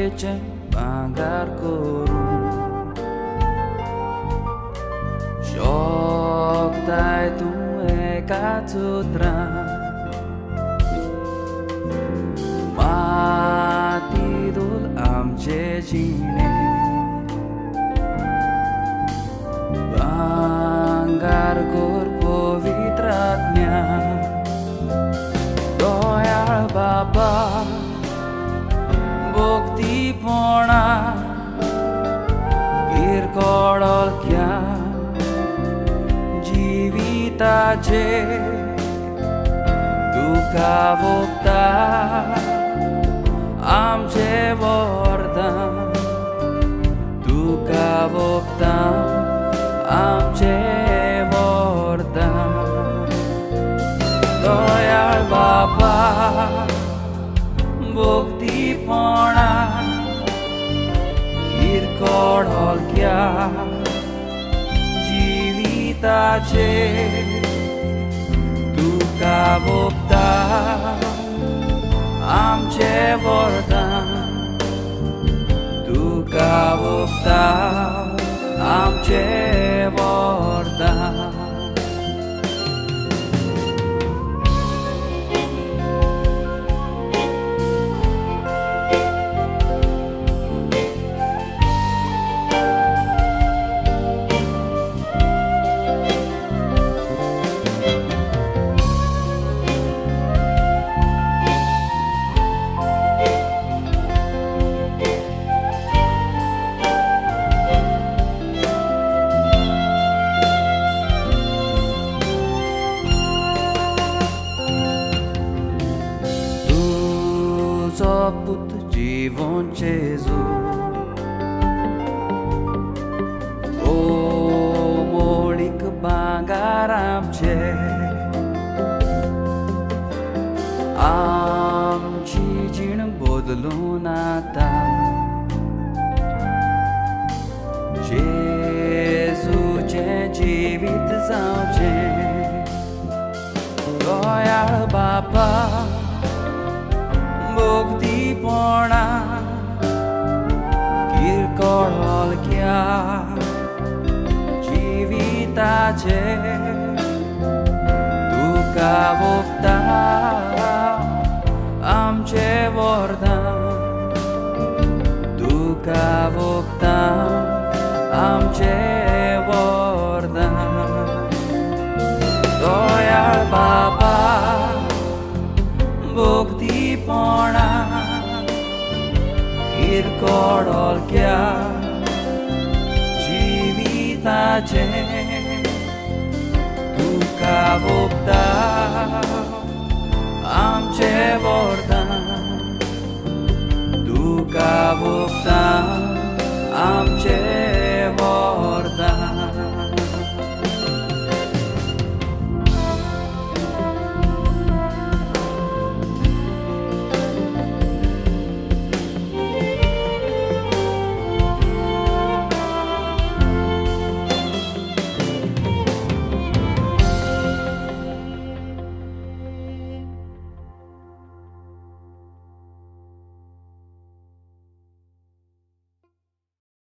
जिणेचें भांगर करूं शकताय तूं एकाच उतरान माती धूल आमचे जिणे भांगर कर पवित्र आत्म्या दयाळ बाबा भक्तीपणा किरकोळक्या जिविताचे तुका वोगता आमचे वरदान तुका वोगता आमचे वरदान दयाळ बाबा भक्तीपणा किरकोळक्या जिविताचे तुका वोगता आमचे वरदान तुका वोगता आमचे वरदान. तुजो पूत जिवन जेजू ओ मोळीक भांगर आमचे आमची जीण बदलून आतां जेजूचें जिवीत जावचें दयाळ बाबा भक्तीपणा किरकोळक्या जिविताचे तुका वोगता आमचे वरदान तुका वोगता आमचे वरदान दयाळ बाबा भक्तीपणा किरकोळक्या जिविताचे तुका वोगता आमचे वरदान तुका वोगता आमचे.